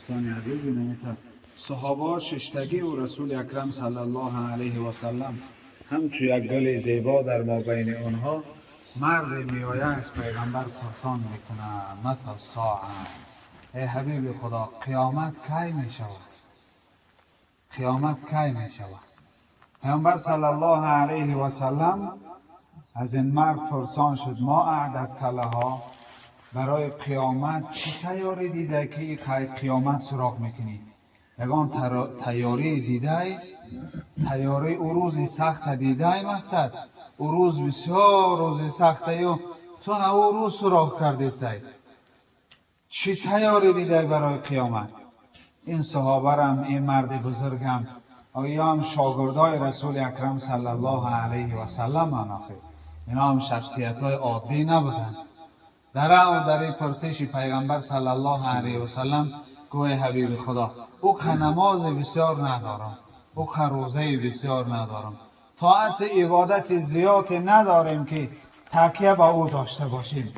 Дӯстони азиз, инамита саҳобаҳо шиштагӣ ва Расули Акрам саллаллоҳу алайҳи васаллам ҳамчу як гули зебо дар мобайни онҳо марде меояд, аз пайғамбар пурсон мекунад: متى الساعة, эй ҳабиби Худо, қиёмат кай мешавад? Қиёмат кай мешавад? Пайғамбар саллаллоҳу алайҳи васаллам аз ин мард пурсон шуд: ما أعددت لها, барои қиёмат чӣ тайёрӣ дида, ки қиёмат суроғ мекунӣ? Ягон тайёрӣ дидай? Тайёрии ӯ рӯзи сахта дидай? Мақсад, ӯ рӯз бисёр рӯзи сахтаю, ту ӯ рӯз суроғ кардестай, чӣ тайёрӣ дидай барои қиёмат? Ин саҳобарам, ин марди бузургам, оям шогирдои Расули Акрам саллаллоҳу алайҳи васаллам ан. Охир ино ҳам шахсиятҳои оддӣ набуданд. Дар ав дар ин пурсиши пайғамбар саллаллоҳу алайҳи васаллам гӯи: ҳабиби Худо, ӯ қа намози бисёр надорам, ӯ қа рӯзаи бисёр надорам, тоати ибодати зиёде надорем, ки такя ба ӯ дошта бошем,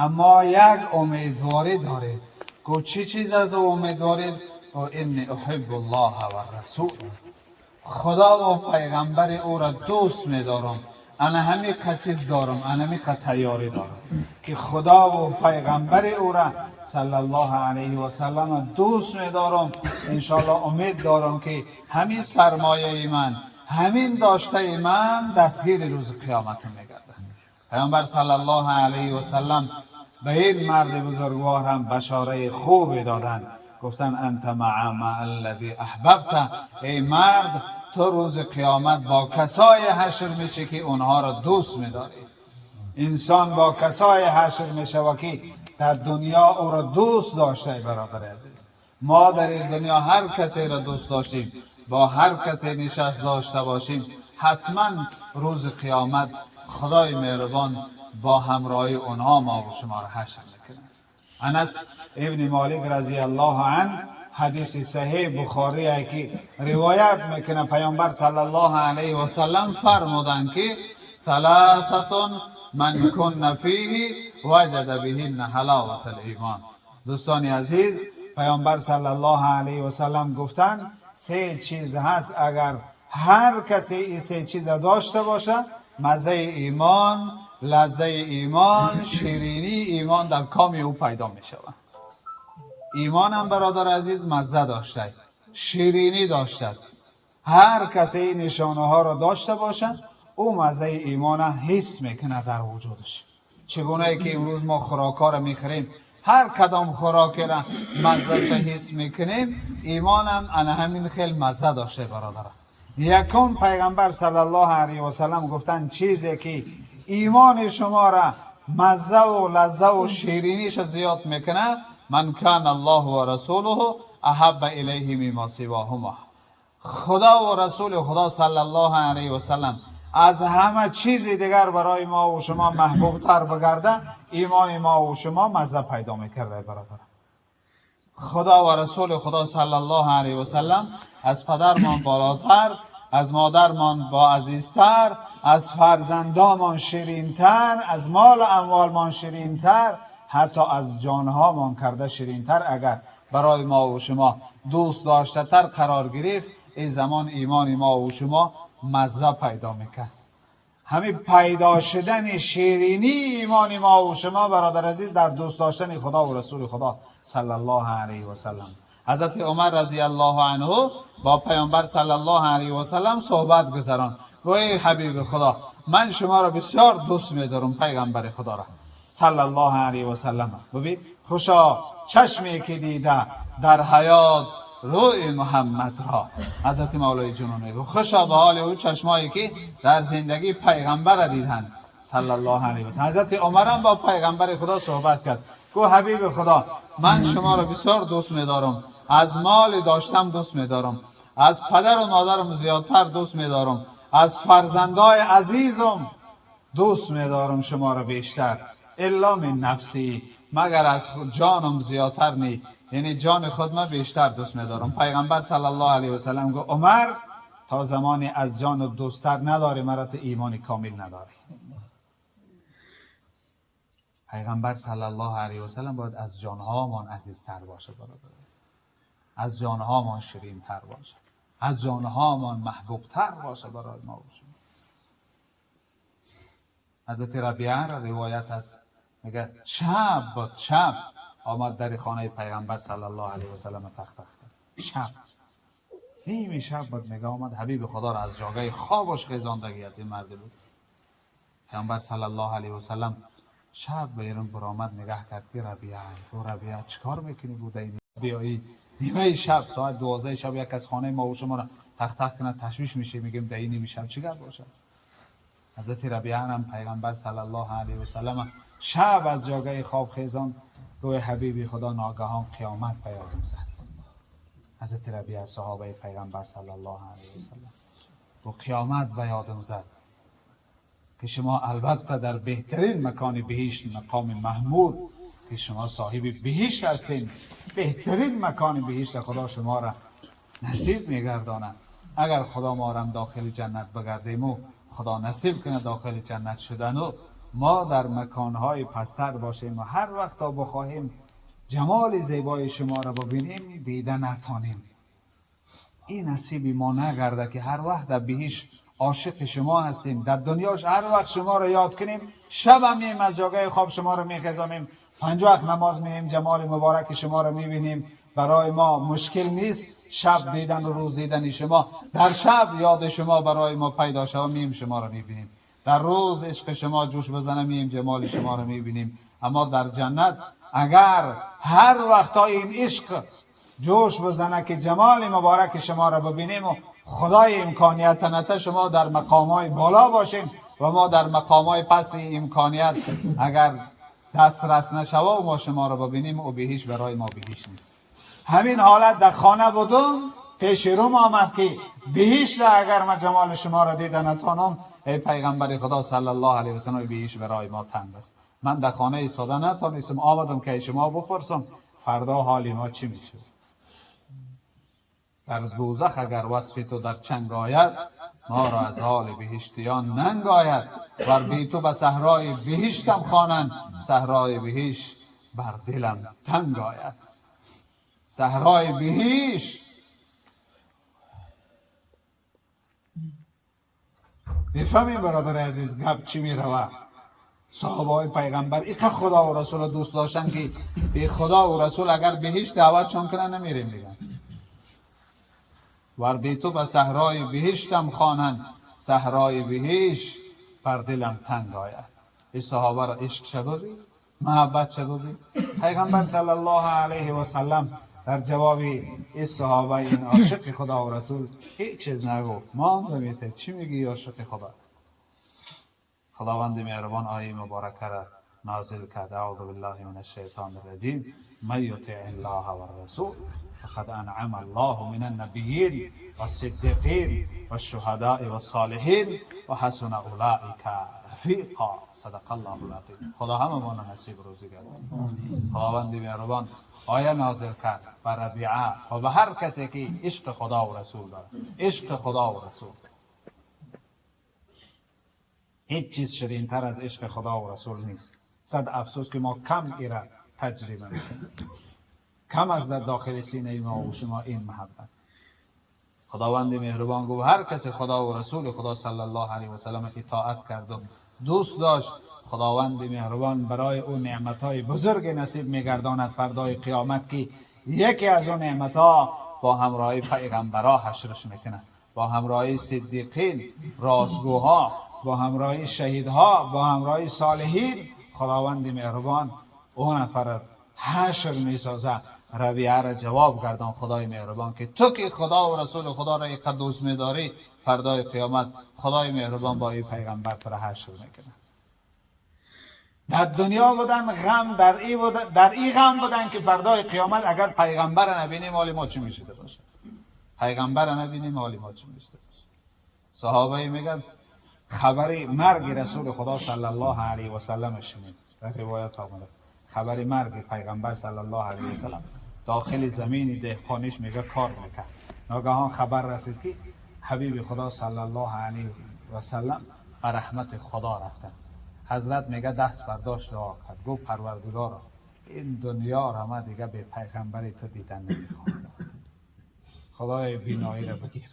аммо як умедворӣ дорем. Гӯ: чӣ чиз аз ӯ умедворӣ? إني أحب الله ورسوله, Худо ва пайғамбари ӯро дӯст медорам. Ана ҳамиқа чиз дорам, ана ҳамиқа тайёрӣ дорам, ки Худо ва пайғамбари ӯра саллаллоҳу алайҳи васаллам дӯст медорам. Иншоалло, умед дорам, ки ҳамин сармояи ман, ҳамин доштаи ман дастгири рӯзи қиёматам мегардад. Пайғамбар саллаллоҳу алайҳи васаллам ба ин марди бузургвор ҳам башораи хубе доданд. Гуфтанд: أنت مع الذي أحببت, эй мард, ту рӯзи қиёмат бо касое ҳашр мешӣ, ки онҳоро дӯст медорӣ. Инсон бо касое ҳашр мешавад, ки дар дунё ӯро дӯст дошта. Бародари азиз, мо дар ин дунё ҳар касеро дӯст доштем, бо ҳар касе нишаст дошта бошем, ҳатман рӯзи қиёмат Худои меҳрубон бо ҳамроҳии онҳо мо ва шуморо ҳашр мекунад. Анас ибни Молик разияллоҳу анҳу, ҳадиси саҳеҳ Бухорие ки ривоят мекунад, Паёмбар саллаллоҳу алайҳи васаллам фармуданд, ки ثلاث من كن فيه وجد بهن حلاوة الإيمان. Дӯстони азиз, Паёмбар саллаллоҳу алайҳи васаллам гуфтанд, се чиз ҳаст, агар ҳар касе ин се чиза дошта бошад, маззаи имон, лаззаи имон, ширинии имон дар коми ӯ пайдо мешавад. Имонам, бародар азиз, мазза дошта, ширинӣ доштааст. Ҳар касе ин нишонаҳоро дошта бошад, ӯ маззаи имона ҳис мекунад дар вуҷудаш. Чӣ гунае ки имрӯз мо хӯрокҳоро мехӯрем, ҳар кадом хӯрокеро маззаша ҳис мекунем, имонам ана ҳамин хел мазза дошта, бародарам. Якум, Пайғамбар саллаллоҳу алайҳи васаллам гуфтанд, чизе ки имони шуморо маззаву лаззаву шириниша зиёд мекунад: من كان الله ورسوله أحب إليه مما سواهما. Худо ва Расули Худо саллаллоҳу алайҳи васаллам аз ҳама чизи дигар барои мо ва шумо маҳбубтар бигарда, имони мо ва шумо мазза пайдо мекарда. Бародарам, Худо ва Расули Худо саллаллоҳу алайҳи васаллам аз падармон болотар, аз модармон боазизтар, аз фарзандомон ширинтар, аз молу амволмон ширинтар, ҳатто аз ҷонҳомон карда ширинтар агар барои мо ва шумо дӯст доштатар қарор гирифт, ин замон имони мо ва шумо мазза пайдо мекард. Ҳамин пайдо шудани ширинии имони мо ва шумо, бародар азиз, дар дӯст доштани Худо ва Расули Худо саллаллоҳу алайҳи васаллам. Ҳазрати Умар разияллоҳу анҳу бо Паёмбар саллаллоҳу алайҳи васаллам суҳбат гузаронд. Гӯ: эй ҳабиби Худо, ман шуморо бисёр дӯст медорам. Пайғамбари Худоро саллаллоҳу алайҳи васаллам. Бибин, хушо чашме ки дида дар ҳаёт рӯи Муҳаммадро. Ҳазрати Мавлои Ҷунун мегӯ: хушо ба ҳоли ӯ чашмое ки дар зиндагӣ пайғамбара диданд саллаллоҳу алайҳи васаллам. Ҳазрати Умарам бо Пайғамбари Худо суҳбат кард. Гӯ: ҳабиби Худо, ман шуморо бисёр дӯст медорам, аз моли доштам дӯст медорам, аз падару модарам зиёдтар дӯст медорам, аз фарзандои азизам дӯст медорам шуморо бештар, إلا من نفسي, магар аз ҷонам зиёдтар не, яъне ҷони худ ман бештар дӯст медорам. Пайғамбар саллаллоҳу алайҳи васаллам гуфт: Умар, то замоне аз ҷону дӯсттар надорӣ маро, ту имони комил надорӣ. Пайғамбар саллаллоҳу алайҳи васаллам бояд аз ҷонҳомон азизтар бошад, бародар азиз. از جانهامان شیرین تر باشه، از جانهامان محبوب تر باشه برای ما و شما. حضرت ربیعه را روایت است، میگه شب بود، شب آمد در خانه پیغمبر صلی الله علیه و سلم تخت تخت کرد. شب نیمه شب بود، میگه آمد حبیب خدا را از جاگه خوابش خیزاندگی از این مرد بود. پیغمبر صلی الله علیه و سلم شب بیرون برآمد، نگاه کرد که ربیعه، او ربیعه چیکار میکنی بوده این بیایی نیمه شب ساعت 12 شب یک از خانه ما و شما را تخت تخت کنه، تشویش میشه، میگیم در این نیمه شب چیکار باشه. حضرت ربیعه هم پیغمبر صلی الله علیه و سلم شب از جاگه خواب خیزان، گوی حبیبی خدا ناگهان قیامت به یادم زد. حضرت ربیعه صحابه پیغمبر صلی الله علیه و سلم گو قیامت به یادم زد که شما البته در بهترین مکان بهشت، مقام محمود که شما صاحب بهشت هستین، بهترین مکان بهشت خدا شما را نصیب میگرداند. اگر خدا ما را داخل جنت بگردیم و خدا نصیب کنه داخل جنت شدن و ما در مکانهای پستر باشیم و هر وقت تا بخواهیم جمال زیبای شما را ببینیم دیده نتانیم، این نصیب ما نگرده که هر وقت در بهشت عاشق شما هستیم، در دنیاش هر وقت شما را یاد کنیم، شب هم از جاگه خواب شما را میخزانیم، 5 وقت نماز میهیم، جمال مبارک شما را میبینیم، برای ما مشکل نیست شب دیدن و روز دیدن شما. در شب یاد شما برای ما پیدا شود، میم شما را میبینیم، در روز عشق شما جوش بزنه، میم جمال شما را میبینیم. اما در جنت اگر هر وقت این عشق جوش بزنه که جمال مبارک شما را ببینیم و خدای امکانیت نته، شما در مقامای بالا باشیم و ما در مقامای پس امکانیت اگر دسترس نشوه و ما شما را ببینیم، و بهش برای ما بهش نیست. همین حالت در خانه بودم، پیش روم آمد که بهش را اگر ما جمال شما را دیده نتانم، ای پیغمبر خدا صلی الله علیه و سلم، بهش برای ما تنگ است. من در خانه ایستاده نتانستم، آمدم که شما بپرسم فردا حال ما چی میشه. در دوزخ اگر وصف تو در چنگ آید، ما را از حال بهشتیان ننگ آید. ور بی تو به صحرای بهشتم خوانند، صحرای بهشت بر دلم تنگ آید. صحرای بهشت میفهمیم برادر عزیز گپ چی میروه. صحابه های پیغمبر ایقه خدا و رسول دوست داشتن که به خدا و رسول اگر بهشت دعوتشان کنن نمیریم دیگه. ور بی تو به صحرای بهشتم خوانند، صحرای بهشت بر دلم تنگ آید. این صحابه را عشق شبابی، محبت شبابی. پیغمبر صلی الله علیه و سلم در جواب این صحابه، این عاشق خدا و رسول، هیچ چیز نگفت. ما هم نمیته چی میگی عاشق خدا؟ خداوند مهربان آیه مبارکه را نازل کرد: اعوذ بالله من الشیطان الرجیم، من یطع الله والرسول فقد انعم الله من النبیین والصدیقین والشهداء والصالحین وحسن اولئک رفیقا. صدق الله العظیم. خدا همه نصیب روزی گرداند. خداوند مهربان آیه نازل کرد بر ربیعه و به هر کسی که عشق خدا و رسول دارد. عشق خدا و رسول، هیچ چیز شیرین‌تر از عشق خدا و رسول نیست. صد افسوس که ما کم ایره تجربه میکنیم، کم از در داخل سینه ما و شما این محبت. خداوند مهربان گفت هر کسی خدا و رسول خدا صلی الله علیه و سلم اطاعت کرد و دوست داشت، خداوند مهربان برای او نعمت‌های بزرگ نصیب می‌گرداند فردای قیامت، که یکی از اون نعمت‌ها با همراهی پیغمبرها حشرش میکنه، با همراهی صدیقین، راستگوها، با همراهی شهیدها، با همراهی صالحین. خداوند مهربان اون نفر حشر میسازه. ربیعه را جواب گردان خدای مهربان که تو که خدا و رسول خدا را اینقدر دوست می‌داری، فردای قیامت خدای مهربان با این پیغمبر تو را حشر میکنه. در دنیا بودن غم در ای بودن، در ای غم بودن که فردای قیامت اگر پیغمبر نبینیم حال ما چی میشده باشه، پیغمبر نبینیم حال ما چی میشده باشه. صحابه میگن خبر مرگ رسول خدا صلی الله علیه و سلم شنید، در روایت آمده است خبر مرگ پیغمبر صلی الله علیه و سلم داخل زمین دهقانیش میگه کار میکرد، ناگهان خبر رسید که حبیب خدا صلی الله علیه و سلم به رحمت خدا رفتن. حضرت میگه دست برداشت دعا کرد، گفت پروردگارا این دنیا را من دیگه به پیغمبر تو دیدن نمیخوام. خدای بینایی را بگیر.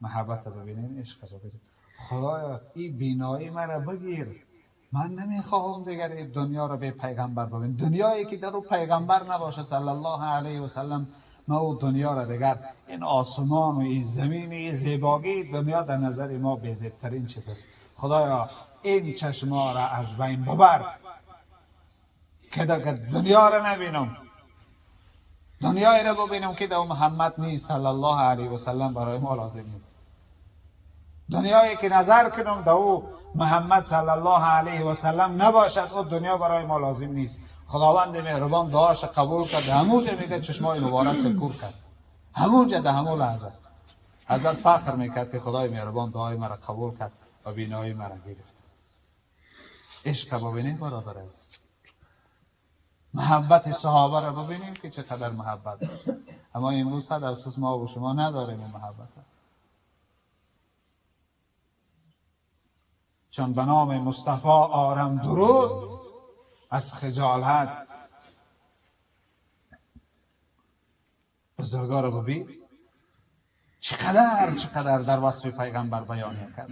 محبت را ببینین، عشق را ببینین. خدایا این بینایی مرا بگیر، من نمیخواهم دیگر این دنیا را به پیغمبر ببینم. دنیایی که در او پیغمبر نباشه صلی الله علیه و سلم، ما او دنیا را دیگر، این آسمان و این زمین و این زیبایی دنیا در نظر ما بی‌زیبترین چیز است. خدایا این چشما را از بین ببر که دیگر دنیا را نبینم، دنیایی را ببینم که در محمد نیست صلی الله علیه و سلم برای ما لازم نیست. دنیایی که نظر کنم در او محمد صلی الله علیه و سلم نباشد، او دنیا برای ما لازم نیست. خداوند مهربان دعاش قبول کرد، همونجا میگه چشمای مبارک کور کرد، همونجا در همون لحظه حضرت فخر میکرد که خدای مهربان دعای مرا قبول کرد و بینایی مرا گرفت. عشق ببینیم برادر عزیز، محبت صحابه را ببینیم که چقدر محبت داشت. اما امروز صد افسوس ما و شما نداریم محبت. چون به نام مصطفی آرم درود، از خجالت بزرگا رو ببین چقدر در وصف پیغمبر بیان کرد.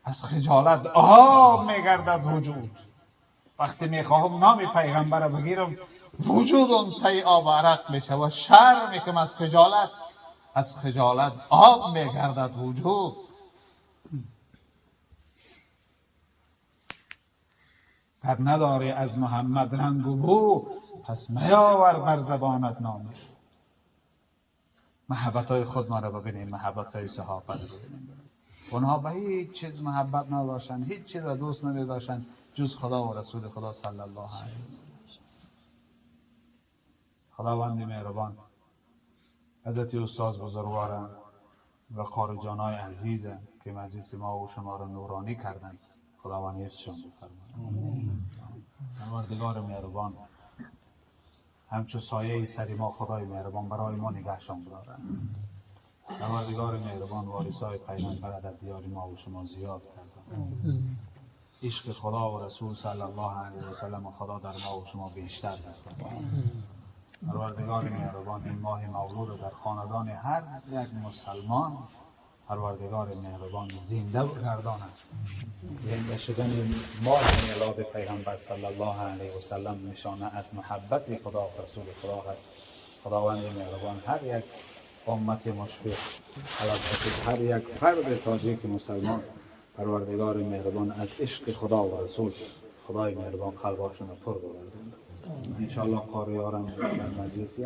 از خجالت آب میگردد وجود. وقتی میخواهم نام پیغمبر رو بگیرم، وجودم تی آب عرق میشه و شرم میکنم از خجالت. از خجالت آب میگردد وجود. گر نداری از محمد رنگ و بو، پس میاور بر زبانت نام. محبت های خود ما را ببینیم، محبت های صحابه را ببینیم. اونها به هیچ چیز محبت نداشتن، هیچ چیز را دوست نداشتن جز خدا و رسول خدا صلی الله علیه و سلم. خداوند مهربان حضرت استاد بزرگوارم و قاری جانای عزیزم که مجلس ما و شما را نورانی کردند، خداوند حفظشان بفرماید. پروردگار مهربان همچو سایه سر ما خدای مهربان برای ما نگهشان بدارد. پروردگار مهربان وارثای پیغمبر در دیار ما و شما زیاد کردند. عشق خدا و رسول صلی الله علیه و سلم خدا در ما و شما بیشتر کرد. پروردگار مهربان این ماه مولود در خاندان هر یک مسلمان پروردگار مهربان زنده گرداند. زنده شدن ماه میلاد پیغمبر صلی الله علیه و سلم نشانه از محبت خدا و رسول خدا است. خداوند مهربان هر یک امت مشفق، هر یک فرد تاجیک مسلمان پروردگار مهربان از عشق خدا و رسول خدای مهربان قلباشون را پر بگرداند. انشاءالله قاریارم در مجلس